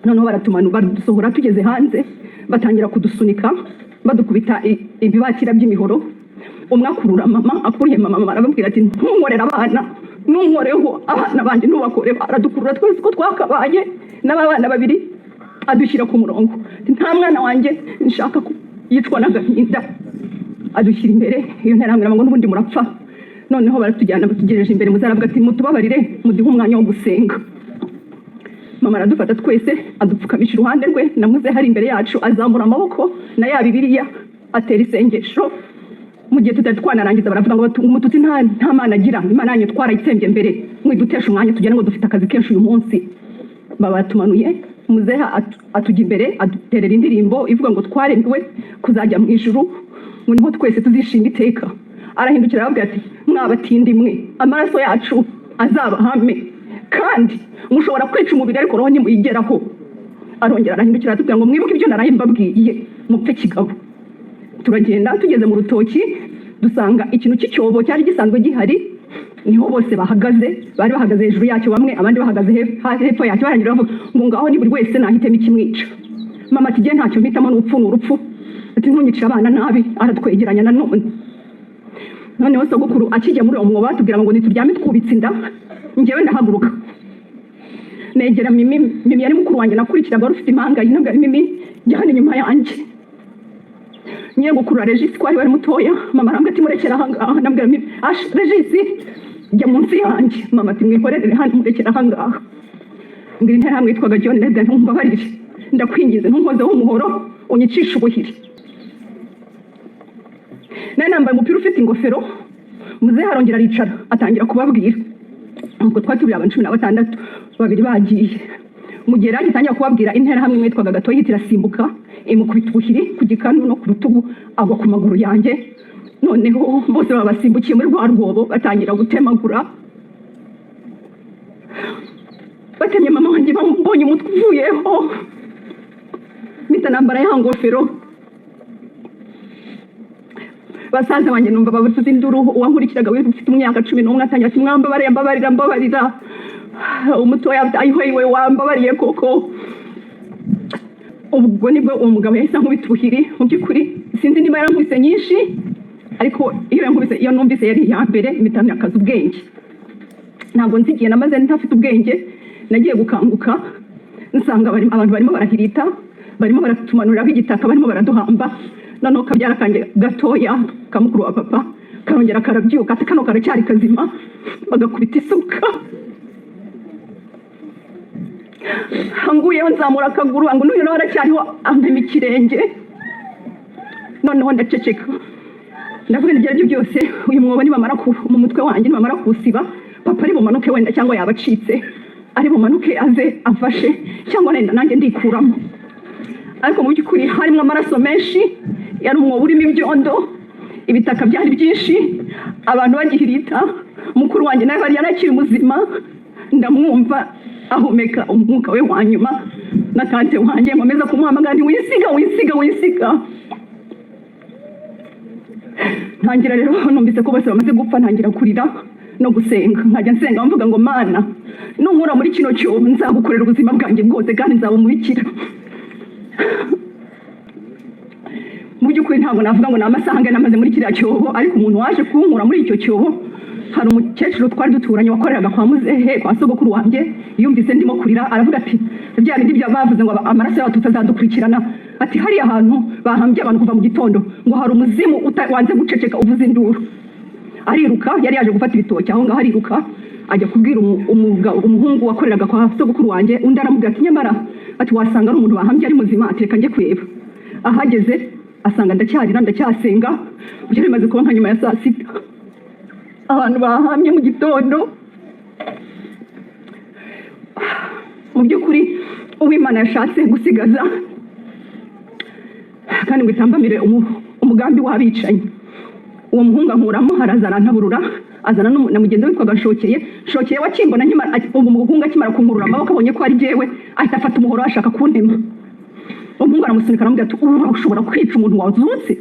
Noneho baratumanu, baradusohora. Tugeze hanze batangira kudusunika, badukubita ibibakira by'imihoro. Umwe akurura mama, akuriye mama, mama arababwira ati: "Ntunkorere abana, ntunkoreho abana banjye, ntubakore." Aradukurura twese uko twakabaye n'aba bana babiri, adushyira ku murongo. Ati: "Nta mwana wanjye nshaka ko yicwa n'agahinda." Adushyira imbere. Iyo nterahamwe ngo: "N'ubundi murapfa." Noneho baratujyana, batugejeje imbere, muzehe aravuga ati: "Mutubabarire muduhe umwanya wo gusenga." Mama aradufata twese, adupfukamisha iruhande rwe na muzehe ari imbere yacu, azamura amaboko na ya Bibiliya, atera isengesho. Mu gihe tutari twanarangiza, baravuga ngo Umututsi nta Mana agira, Imana yanyu twarayitsembye mbere, mwidutesha umwanya, tugende ngo dufite akazi kenshi uyu munsi." Baba batumanuye. Muzehe atujya imbere, aduterera indirimbo ivuga ngo twaremewe kuzajya mu ijuru, ngo niho twese tuzishima iteka. Arahindukira arababwira ati: "Mwabatindi mwe, amaraso yacu azabahame, kandi mushobora kwica umubiri ariko roho ntimuyigeraho." Arongera arahindukira aratubwira ngo: "Mwibuke ibyo naraye mbabwiye, mupfe kigabo." Turagenda. Tugeze mu rutoki, dusanga ikintu cy'icyobo cyari gisanzwe gihari, niho bose bahagaze. Bari bahagaze hejuru yacyo bamwe, abandi bahagaze hepfo yacyo. Barangira bavuga ngo: "Ngaho ni buri wese nahitemo ikimwica." Mama ati: "Jye ntacyo mpitamo, n'urupfu ni urupfu." Ati: "Ntunyicire abana nabi." Aratwegeranya nanone. Noneho sogokuru akijya muri uwo mwobo, batubwira ngo nituryame twubitse inda. Njyewe ndahaguruka, negera Mimi. Mimi yari mukuru wanjye nakurikiraga, wari ufite impanga. Yinabwa Mimi, jya hano inyuma yanjye. Ngiye gukurura Regisi ko ari wari mutoya, mama arambwira ati: "Murekera ahangaha." Ndabwira Mimi: "Ash, Regisi, jya munsi yanjye." Mama ati: "Mwihorere hano, murekera ahangaha." Mbwira interahamwe yitwaga John, ndabwira: "Ntumbabarire, ndakwinginze, ntunkozeho umuhoro unyicishe ubuhiri." Nari nambaye umupira ufite ingofero. Muzehe arongera aricara, atangira kubabwira. Ubwo twari turi abantu 16, babiri bagiye. Mu gihe rero agitangira kubabwira, interahamwe imwe yitwaga Gatoya ihita irasimbuka, imukubita ubuhiri ku gikanu no ku rutugu, agwa ku maguru yanjye. Noneho bose baba basimbukiye muri rwa rwobo, batangira gutemagura. Batemye mama wanjye, bamubonye umutwe uvuyeho, mpita nambara ya ngofero. Basaza banjye numva bavuze induru. Uwankurikiraga ufite imyaka 11 atangira ati: "Mwambabarira, mbabarira, mbabarira." Umutoya ati: "Ayiwe, wambabariye koko." Ubwo nibwo uwo mugabo yahise ankubita ubuhiri. Mu by'ukuri sinzi niba yarankubise nyinshi, ariko iyo yankubise, iyo numvise yari iya mbere, mpita ntakaza ubwenge. Ntabwo nzi igihe namaze ntafite ubwenge. Nagiye gukanguka nsanga abantu barimo barahirita, barimo baratumanuriraho igitaka, barimo baraduhamba. Noneho kabyara kanjye gatoya ka mukuru wa papa karongera karabyuka, ati: "Kano karacyari kazima." Bagakubita isuka, anguyeho, nzamura akaguru ngo n'uyu nawe aracyariho, ampema ikirenge. Noneho ndaceceka, ndavuga ibyo aribyo byose, uyu mwobo nibamara mu mutwe wanjye nibamara kuwusiba, papa ari bumanuke wenda, cyangwa yaba acitse ari bumanuke aze amfashe, cyangwa wenda nanjye ndikuramo. Ariko mu by'ukuri harimo amaraso menshi, yari umwobo urimo ibyondo, ibitaka byari byinshi, abantu bagihirita. Mukuru wanjye nawe yari yarakiri muzima, ndamwumva ahumeka umwuka we wa nyuma. Na tante wanjye nkomeza kumuhamagara nti: "Wisiga, wisiga, wisiga." Ntangira rero, numvise ko bose bamaze gupfa, ntangira kurira no gusenga. Nkajya nsenga mvuga ngo: "Mana, nunkura muri kino cyobo nzagukorera ubuzima bwanjye bwose kandi nzaba umubikira." Mu by'ukuri ntabwo navuga ngo ni amasaha angana namaze muri kiriya cyobo, ariko umuntu waje kunkura muri icyo cyobo, hari umukecuru twari duturanye wakoreraga kwa muzehe, kwa sogokuru wanjye. Yumvise ndimo kurira, aravuga ati: "Bya bindi bya bavuze ngo amaraso y'Abatutsi azadukurikirana," ati: "Hariya hantu bahambye abantu kuva mu gitondo, ngo hari umuzimu wanze guceceka uvuza induru." Ariruka, yari yaje gufata ibitoki aho ngaho, ariruka. Ajya kubwira umuhungu wakoreraga kwa sogokuru wanjye. Undi aramubwira ati: "Nyamara," ati, "wasanga ari umuntu bahambye ari muzima." Ati: "Reka njye kureba." Ahageze asanga ndacyarira, ndacyasenga. Byari bimaze kuba nka nyuma ya saa 6, abantu bahambye mu gitondo. Mu by'ukuri, uwimana yashatse gusigaza kandi ngo itambamire umugambi w'abicanyi, uwo muhungu ankuramo, araza arantaburura, azana na mugenzi we witwaga Nshokeye. Nshokeye wakimbona nkimara, uwo muhungu akimara kunkurura amaboko, abonye ko ari jyewe, ahita afata umuhoro ashaka kuntema. Umuhungu aramusunika, aramubwira ati: "Ubu ushobora kwica umuntu wazutse?"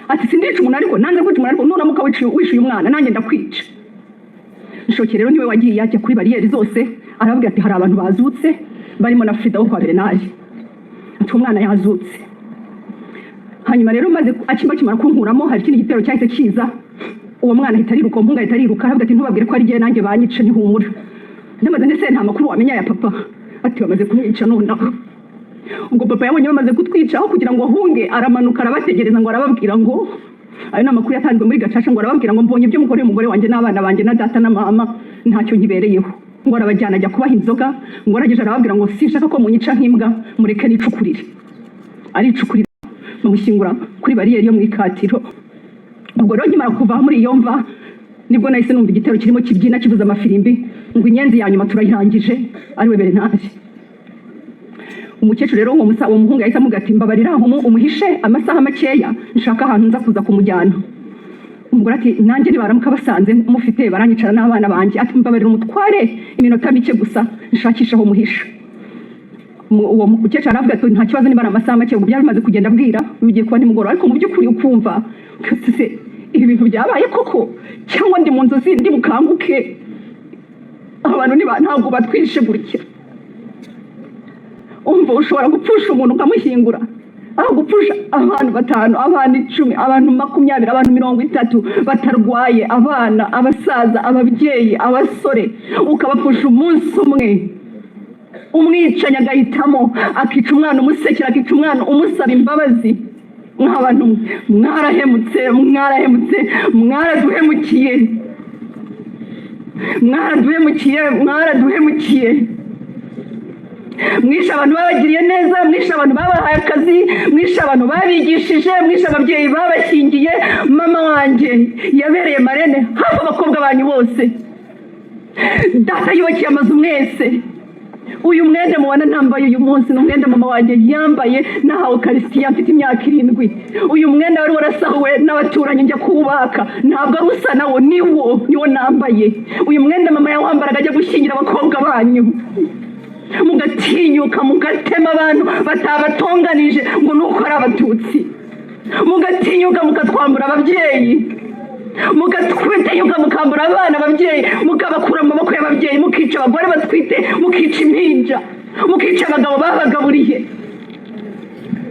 Ati: "Sindica umuntu, ariko nanze kwica umuntu, ariko nuramuka wishuye umwana, nanjye ndakwica." Nshokeye rero niwe wagiye ajya kuri bariyeri zose, arababwira ati: "Hari abantu bazutse barimo na Frida wo kwa Bernard." Ati: "Umwana yazutse." Hanyuma rero maze akimara kunkuramo, hari ikindi gitero cyahise kiza. Uwo mwana ahita ariruka, uwo muhungu ahita ariruka, aravuga ati: "Ntubabwire ko ari jye, nanjye banyice, ntihumura." Ndamaze ndetse nta makuru wamenya ya papa? Ati: "Bamaze kumwica nonaha." Ubwo papa yabonye bamaze kutwica, aho kugira ngo ahunge, aramanuka arabategereza, ngo arababwira ngo, ayo ni amakuru yatanzwe muri gacaca, ngo arababwira ngo: "Mbonye ibyo mukoreye umugore wanjye n'abana banjye na data na mama, ntacyo nkibereyeho." Ngo arabajyana, ajya kubaha inzoga. Ngo arangije arababwira ngo: "Sinshaka ko munyica nk'imbwa, mureke nicukurire." Aricukurira, bamushyingura kuri bariyeri yo mu Ikatiro. Ubwo rero nkimara kuva muri iyo mva, nibwo nahise numva igitero kirimo kibyina, kivuza amafirimbi, ngo inyenzi ya nyuma turayirangije, ariwe Bernard. Umukecuru rero, uwo muhungu yahise amubwira ati: "Mbabarira, umuhishe amasaha makeya, nshaka ahantu nza kuza kumujyana." Umugore ati: "Nanjye nibaramuka basanze mufite, baranyicara n'abana banjye." Ati: "Mbabarira umutware iminota mike gusa, nshakisha aho muhisha." Uwo mukecuru aravuga ati: "Nta kibazo, niba ari amasaha make." Ubwo byari bimaze kugenda bwira, bigiye kuba nimugoroba. Ariko mu by'ukuri ukumva se, ibi bintu byabaye koko cyangwa ndi mu nzozi ndi bukanguke? Abantu ntabwo batwishe gutya. Umva, ushobora gupfusha umuntu ukamushyingura, aho gupfusha abantu batanu, abantu 10, abantu 20, abantu 30 batarwaye, abana, abasaza, ababyeyi, abasore, ukabapfusha umunsi umwe. Umwicanyi agahitamo akica umwana umusekera, akica umwana umusaba imbabazi. Nk'abantu mwarahemutse, mwarahemutse, mwaraduhemukiye, mwaraduhemukiye, mwaraduhemukiye. Mwishe abantu babagiriye neza, mwishe abantu babahaye akazi, mwishe abantu babigishije, mwishe ababyeyi babashyingiye. Mama wanjye yabereye marraine hafi abakobwa banyu bose. Data yubakiye amazu mwese. Uyu mwenda mubona ntambaye uyu munsi ni umwenda mama wanjye yambaye nahawe ukarisitiya mfite imyaka 7. Uyu mwenda wari warasahuwe n'abaturanyi, njya kuwubaka, ntabwo ari usa nawo, niwo nambaye. Uyu mwenda mama yawambaraga ajya gushyingira abakobwa banyu, mugatinyuka mugatema abantu batabatonganije ngo nuko ari abatutsi, mugatinyuka mukatwambura ababyeyi, mugatinyuka mukambura abana ababyeyi, mukabakura mu maboko y'ababyeyi, mukica abagore batwite, mukica impinja, mukica abagabo babagaburiye.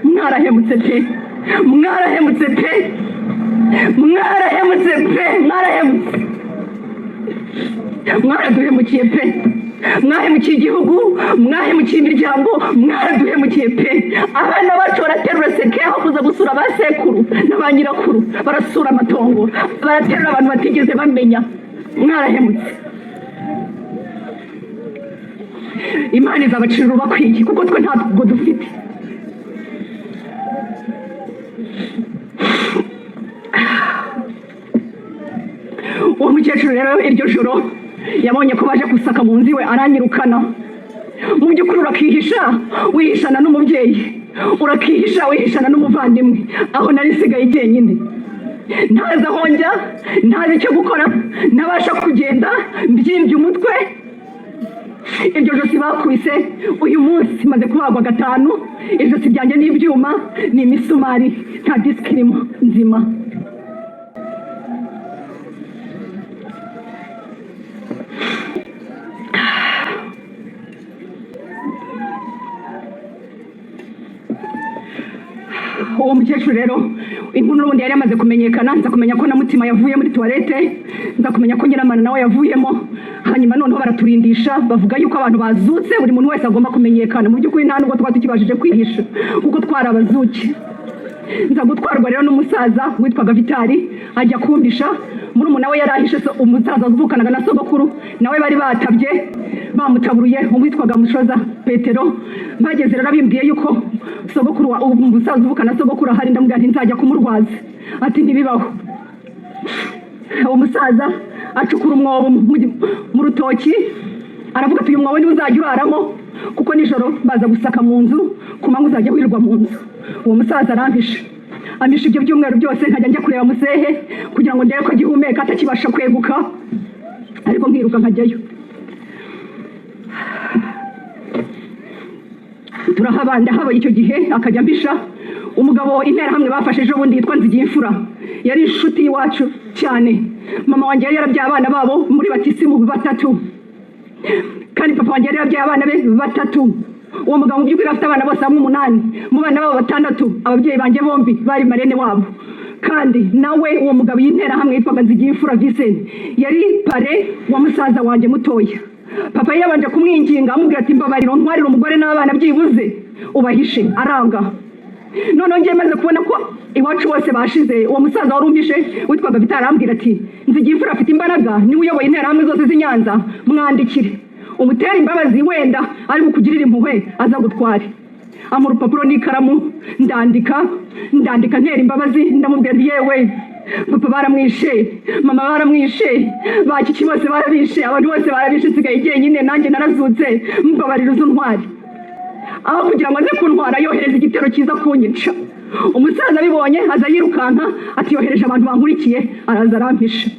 Mwarahemutse pe, mwarahemutse pe, mwarahemutse pe, mwarahemutse, mwaraduhemukiye pe. Mwahemukiye igihugu, mwahemukiye imiryango, mwaraduhemukiye pe. Abana bacu baraterura seke, aho kuza gusura ba sekuru na ba nyirakuru, barasura amatongo, baraterura abantu batigeze bamenya. Mwarahemutse. Imana izabacira urubakwiye, kuko twe ntabwo dufite. Uwo mukecuru rero iryo joro yabonye ko baje gusaka mu nzu iwe, aranyirukana. Mu by'ukuri urakihisha, wihishana n'umubyeyi, urakihisha, wihishana n'umuvandimwe. Aho nari nsigaye jyenyine, ntazi aho njya, ntazi icyo gukora, ntabasha kugenda, mbyimbye umutwe. Iryo josi bakubise, uyu munsi maze kubagwa gatanu. Ijosi ryanjye ni ibyuma, ni imisumari, nta disiki irimo nzima. Uwo mukecuru rero, inkuru n'ubundi yari yamaze kumenyekana. Nza kumenya ko na Mutima yavuye muri toilette, nza kumenya ko Nyiramana nawe yavuyemo. Hanyuma noneho baraturindisha, bavuga yuko abantu bazutse, buri muntu wese agomba kumenyekana. Mu by'ukuri nta nubwo twari tukibashije kwihisha, kuko twari abazuki. Nza gutwarwa rero n'umusaza witwaga Vitali, ajya kumpisha. Murumuna we yari ahishe umusaza uvukanaga na sogokuru, nawe bari batabye bamutaburuye, uwitwaga Mushoza Petero. Mpageze rero abimbwiye yuko sogokuru wa umusaza uvukana na sogokuru ahari, ndamubwira nti nzajya kumurwaza. Ati ntibibaho. Uwo musaza acukura umwobo mu rutoki, aravuga ati uyu mwobo niwo uzajya uraramo, kuko nijoro baza gusaka mu nzu, ku manywa uzajya wirirwa mu nzu. Uwo musaza arampisha, ampisha ibyo byumweru byose, nkajya njya kureba muzehe kugira ngo ndebe ko agihumeka, atakibasha kweguka, ariko nkiruka nkajyayo. Turahaba, ndahaba icyo gihe, akajya ampisha. Umugabo Interahamwe bafashe ejo bundi yitwa Nzigiyimfura yari inshuti y'iwacu cyane. Mama wanjye yari yarabyaye abana babo muri batisimu batatu, kandi papa wanjye yari yarabyaye abana be batatu. Uwo mugabo mu by'ukuri afite abana bose hamwe umunani. Mu bana babo batandatu, ababyeyi banjye bombi bari marene wabo. Kandi nawe uwo mugabo y'Interahamwe yitwaga Nzigiyimfura Vincent yari parrain wa musaza wanjye mutoya. Papa yari yabanje kumwinginga, amubwira ati mbabarira ntwarire umugore n'abana byibuze ubahishe, aranga. Noneho ngiye maze kubona ko iwacu bose bashize, uwo musaza wari umpishe witwaga Vitali arambwira ati Nzigiyimfura afite imbaraga, niwe uyoboye Interahamwe zose z'i Nyanza, mwandikire umutere imbabazi, wenda ari bukugirire impuhwe aza gutware. Ampa urupapuro n'ikaramu, ndandika, ndandika ntera imbabazi. Ndamubwira nti yewe, papa baramwishe, mama baramwishe, bakiki bose barabishe, abantu bose barabishe, nsigaye jyenyine, nanjye narazutse, mbabarira uze untware. Aho kugira ngo aze kuntwara, yohereza igitero cyiza kunyica. Umusaza abibonye aza yirukanka, ati yohereje abantu bankurikiye, araza arampisha.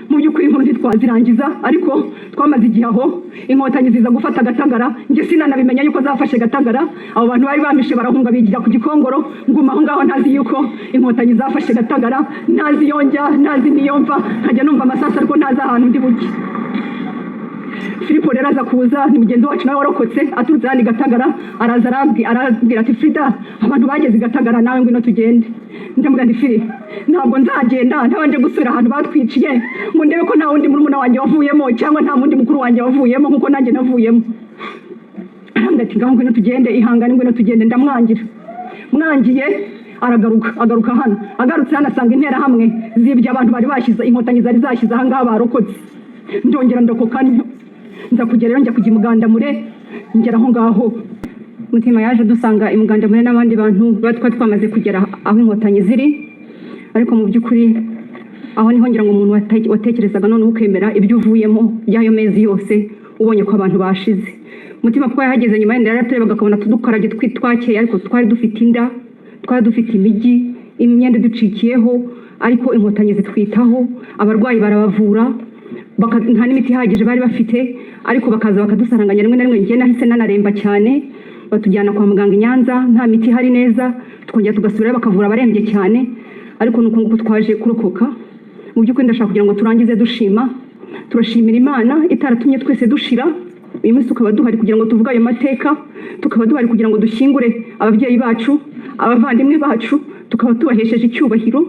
Mu by'ukuri inkuru ntitwazirangiza, ariko twamaze igihe aho. Inkotanyi ziza gufata Gatagara, njye sinanabimenya yuko zafashe Gatagara. Abo bantu bari bampishe barahunga bigira ku Gikongoro, nguma aho ngaho ntazi yuko Inkotanyi zafashe Gatagara, ntazi iyo njya, ntazi n'iyo mva, nkajya numva amasasu ariko ntazi ahantu ndi bujye. Filipo rero aza kuza, ni mugenzi wacu nawe warokotse aturutse hano i Gatagara, araza arambwira ati Frida, abantu bageze i Gatagara, nawe ngwino tugende. Ndamubwira nti Fili, ntabwo nzagenda ntabanje gusubira ahantu batwiciye ngo ndebe ko nta wundi murumuna wanjye wavuyemo cyangwa nta wundi mukuru wanjye wavuyemo nkuko nanjye navuyemo. Arambwira ati ngaho ngwino tugende, ihangane, ngwino tugende. Ndamwangira. Mwangiye aragaruka, agaruka hano. Agarutse hano asanga Interahamwe zibye abantu bari bashyize, Inkotanyi zari zashyize aha ngaha barokotse. Ndongera ndokoka ntyo, nza kugera rero njya kujya i Mugandamure, ngera aho ngaho. Mutima yaje dusanga i Mugandamure n'abandi bantu twari twamaze kugera aho Inkotanyi ziri. Ariko mu by'ukuri aho niho ngira ngo umuntu watekerezaga noneho ukemera ibyo uvuyemo by'ayo mezi yose, ubonye ko abantu bashize. Mutima kuba yahageze nyuma, yenda yaraturebaga akabona tudukarabye twakeye, ariko twari dufite inda, twari dufite imijyi, imyenda iducikiyeho, ariko Inkotanyi zitwitaho, abarwayi barabavura, nta n'imiti ihagije bari bafite, ariko bakaza bakadusaranganya rimwe na rimwe. Njye nahise nanaremba cyane, batujyana kwa muganga i Nyanza, nta miti ihari neza, tukongera tugasubirayo bakavura abarembye cyane, ariko nuko nguko twaje kurokoka. Mu by'ukuri ndashaka kugira ngo turangize dushima. Turashimira Imana itaratumye twese dushira, uyu munsi tukaba duhari kugira ngo tuvuge ayo mateka, tukaba duhari kugira ngo dushyingure ababyeyi bacu, abavandimwe bacu, tukaba tubahesheje icyubahiro.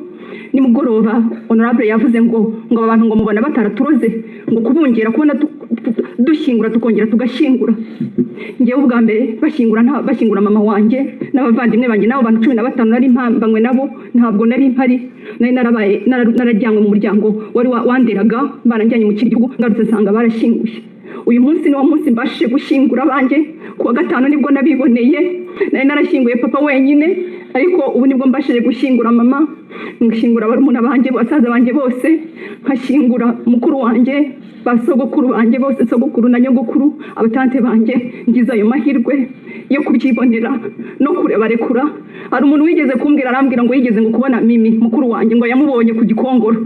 Nimugoroba honorable yavuze ngo aba bantu ngo mubona bataraturoze, ngo kubungera kubona dushyingura tukongera tugashyingura. Ngewe ubwa mbere bashyingura, nta bashyingura mama wanjye n'abavandimwe banjye n'abo bantu 15 nari mpambanywe nabo, ntabwo nari mpari. Nari narabaye narajyanywe mu muryango wari wanderaga, baranjyanye mu kindi gihugu, ngarutse nsanga barashyinguye. Uyu munsi niwo munsi mbashije gushyingura abanjye. Ku wa gatanu nibwo nabiboneye. Nari narashyinguye papa wenyine, ariko ubu nibwo mbashije gushyingura mama, ngashyingura barumuna banjye, basaza banjye bose, nkashyingura mukuru wanjye, ba sogokuru banjye bose, sogokuru na nyogokuru, abatante banjye. Ngize ayo mahirwe yo kubyibonera no kurebarekura. Hari umuntu wigeze kumbwira, arambwira ngo yigeze ngo kubona Mimi mukuru wanjye, ngo yamubonye ku Gikongoro.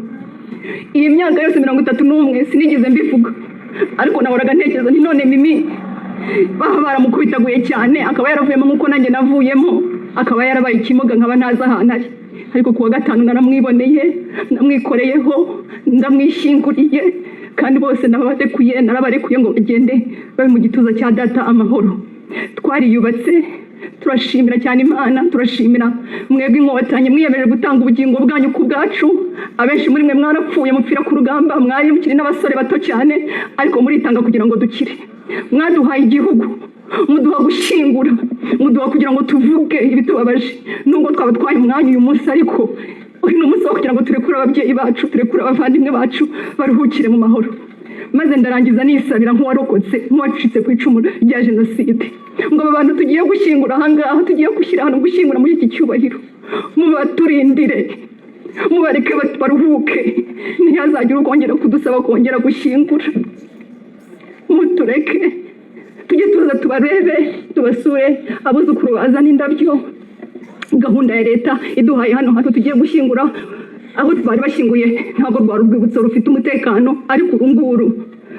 Iyi myaka yose 31 sinigeze mbivuga, ariko nahoraga ntekereza nti none Mimi baba baramukubitaguye cyane, akaba yaravuyemo nk'uko nanjye navuyemo, akaba yarabaye ikimuga, nkaba ntazi ahantu ari. Ariko ku wa gatanu naramwiboneye, namwikoreyeho, ndamwishyinguriye, kandi bose nabarekuye, narabarekuye ngo bagende babe mu gituza cya data amahoro. Twariyubatse, turashimira cyane Imana, turashimira mwebwe Inkotanyi mwiyemeje gutanga ubugingo bwanyu ku bwacu. Abenshi muri mwe mwarapfuye, mupfira ku rugamba, mwari mukiri n'abasore bato cyane, ariko muritanga kugira ngo dukire. Mwaduhaye igihugu. Muduha gushyingura, muduha kugira ngo tuvuge ibitubabaje, nubwo twaba twaye umwanya uyu munsi, ariko uyu ni umunsi wo kugira ngo turekure ababyeyi bacu, turekure abavandimwe bacu, baruhukire mu mahoro. Maze ndarangiza nisabira nk'uwarokotse, nk'uwacitse ku icumu rya jenoside, ngo aba bantu tugiye gushyingura ahangaha, tugiye gushyira hano, gushyingura muri iki cyubahiro, mubaturindire, mubareke baruhuke, ntihazagire ukongera kudusaba kongera gushyingura. Mutureke tujye tuza tubarebe, tubasure, abuzukuru bazana indabyo. Gahunda ya leta iduhaye hano hantu tugiye gushyingura, aho bari bashyinguye ntabwo rwari urwibutso rufite umutekano, ariko uru nguru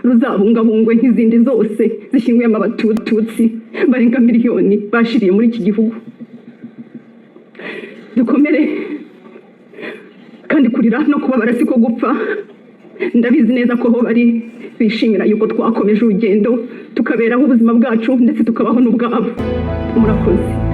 ruzabungabungwe nk'izindi zose zishyinguyemo Abatutsi barenga miliyoni bashiriye muri iki gihugu. Dukomere kandi kurira no kubabara siko gupfa. Ndabizi neza ko aho bari bishimira yuko twakomeje urugendo, tukaberaho ubuzima bwacu ndetse tukabaho n'ubwabo. Murakoze.